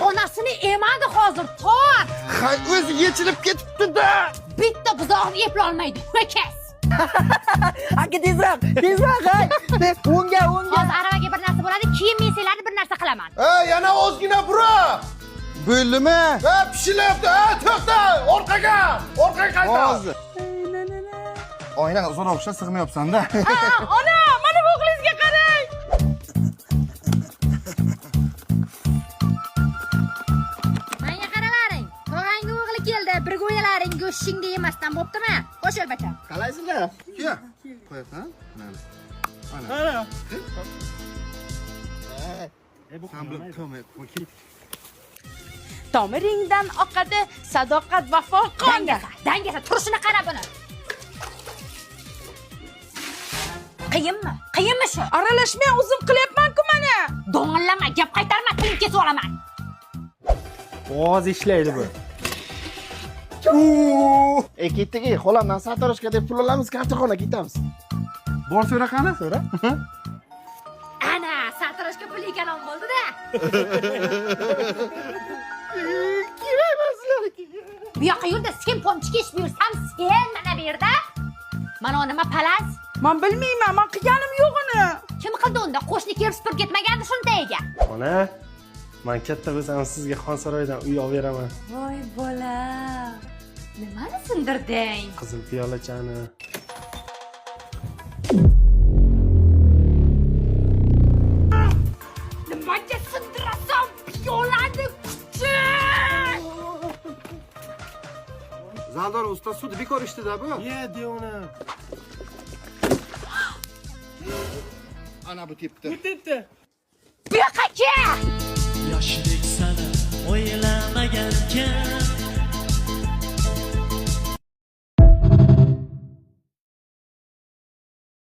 Onasini emadi hozir, tort. Hay, o'zi yechilib ketibdi-da. Bitta buzog'ni eplolmaydi. Ho'kiz. Aka, tezroq, tezroq, hay. O'ngga, o'ngga. Hozir aravaga bir narsa bo'ladi, keyin men senlarni bir narsa qilaman. Ha, yana ozgina bura. Bo'ldimi? Ha, pishilyapti. Ha, to'xta, orqaga. Orqaga qayta. Hozir. Oyna uzoqroq ushlab sig'mayapsan-da. Ona, mana bu o'g'lingizga qarang. Menga qaralaring. Tog'angni o'g'li keldi, birga o'ynalaring, go'shtingni yemasdan bo'ptimi? Qo'shil bacham. Qalaysizlar? Ke. Qo'yasan. Mana. Ana. Sen bilib qilmay. Tomiringdan oqadi sadoqat, vafo qoni. Dangasa, dangasa, turishini qara buni. Qiyinmi? Qiyinmi shu? Aralashmang, o'zim qilyapman-ku mana. Do'ng'illama, gap qaytarma, tiling kesib olaman. Hozir ishlaydi bu. E, ketdik, ey, xolamdan sartaroshga deb pul olamiz, kartoxona ketamiz. Bor, so'ra qani? So'ra. Ana, sartaroshga pul ekalon bo'ldi-da. Kerak emas sizlarga. Bu yoqqa yurda, sen pomchik eshib yursam, sen mana bu yerda. Mana u nima palas? Men bilmayman, men qilganim yo'q uni. Kim qildi unda? Qo'shni kelib supurib ketmagandi shuni tagiga. Ona, men katta bo'lsam sizga Xonsaroydan uy olib beraman. Voy bola. Nimani sindirding? Qizil piyolachani. Nimaga sindirasan piyolani kuchuk? Zaldor usta sud bekor ishdida bu. Ye, devona. Ana bu tepdi. Tepdi. Bu yoqqa kel. Yoshlik sani o'ylamagan kim.